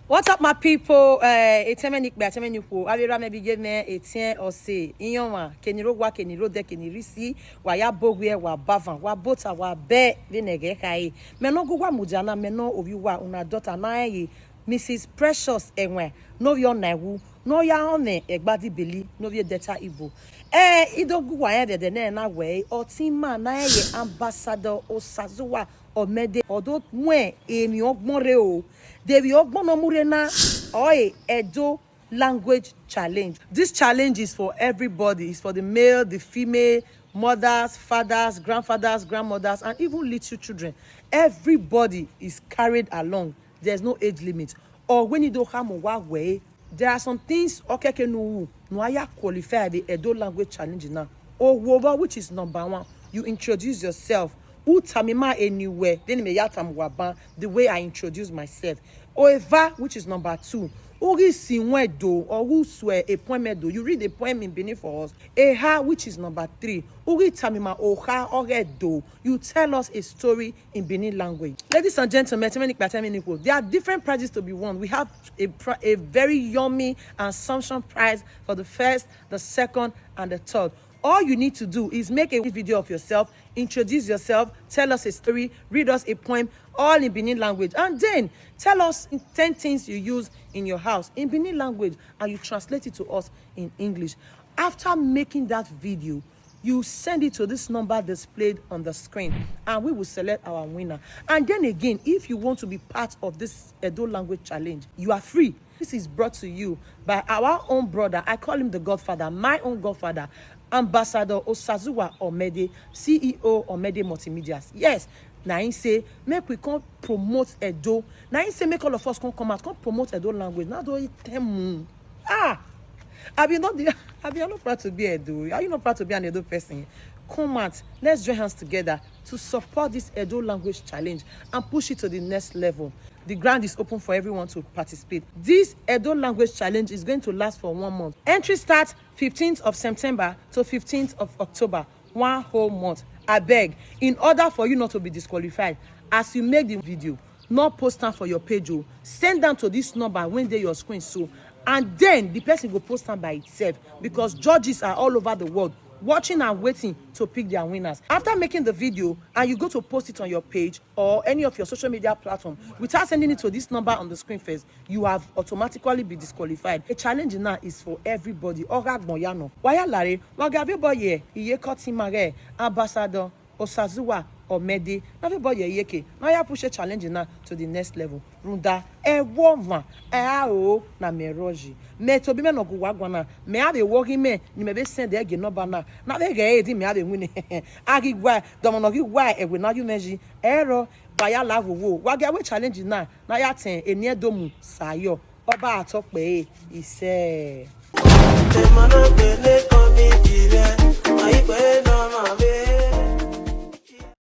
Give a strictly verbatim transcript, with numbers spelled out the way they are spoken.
What's up, my people? Eh, etemenikpe, etemenikwo. Abira me bige me etien ose. Iyonwa, keniro wa, keniro de, kenirisi. Wa ya bogwe, wa bavan, wa bota, wa be, vinege kai. Me no gu wa mujana, me no obi wa una daughter na ye. Missus Precious Enwe, no yo na wu, no ya one egbadi beli, no ye deta ibo. Eh, ido gu wa ye de ne na we, o ti ma na ye Ambassador Osazuwa Omede, odo mwe emi ogbon re o. Debi ogbon no mure na, oi, Edo language challenge. This challenge is for everybody. It's for the male, the female, mothers, fathers, grandfathers, grandmothers, and even little children. Everybody is carried along. There's no age limit. Or when you don't have a way, there are some things okeke no who no aya qualify the Edo language challenge now. Owoba, which is number one, you introduce yourself. Utamima anywhere, then me yatam waban, the way I introduce myself. Oeva, which is number two. Uri sinwe do, or who swear a poem do. You read a poem in Benin for us. Eha, which is number three. Uri tamima oha or do. You tell us a story in Benin language. Ladies and gentlemen, too many kpatemini people. There are different prizes to be won. We have a, pri- a very yummy and sumptuous prize for the first, the second, and the third. All you need to do is make a video of yourself, introduce yourself, tell us a story, read us a poem, all in Benin language, and then tell us ten things you use in your house in Benin language, and you translate it to us in English. After making that video, you send it to this number displayed on the screen, and we will select our winner. And then again, if you want to be part of this Edo language challenge, you are free. This is brought to you by our own brother. I call him the godfather, my own godfather, Ambassador Osazuwa Omede, C E O Omede Multimedias. Yes, na him say make we come promote Edo. Na him say make all of us come come out, come promote Edo language. Now do it temu. Ah, I be not the, I be not proud to be Edo. Are you not proud to be an Edo person? Come out. Let's join hands together to support this Edo language challenge and push it to the next level. The ground is open for everyone to participate. This Edo language challenge is going to last for one month. Entry starts fifteenth of September to fifteenth of October. One whole month. I beg, in order for you not to be disqualified, as you make the video, not post am for your page o. Send am to this number wey dey your screen so, and then the person go post am by itself, because judges are all over the world watching and waiting to pick their winners. After making the video and you go to post it on your page or any of your social media platform without sending it to this number on the screen first, you have automatically be disqualified. A challenge now is for everybody. Oga Gboyano. Waya Lare, Wagave Boye, Iye Kotimare, Ambassador Osazuwa Omede. Na everybody Iyeke. Now you push a challenge now to the next level. Runda, Ewo Van, Eao, na Meroji. Me to be me no go wagwana. Me have a working me, ni me be send the ege number now. Na be ge edi me have a win. Agi gwa, domo no gi gwa, ewe na you meji. Ero, baya la wo wo. Wage we challenge now. Na ya ten, eni edomu, sayo. Oba atokpe, ise.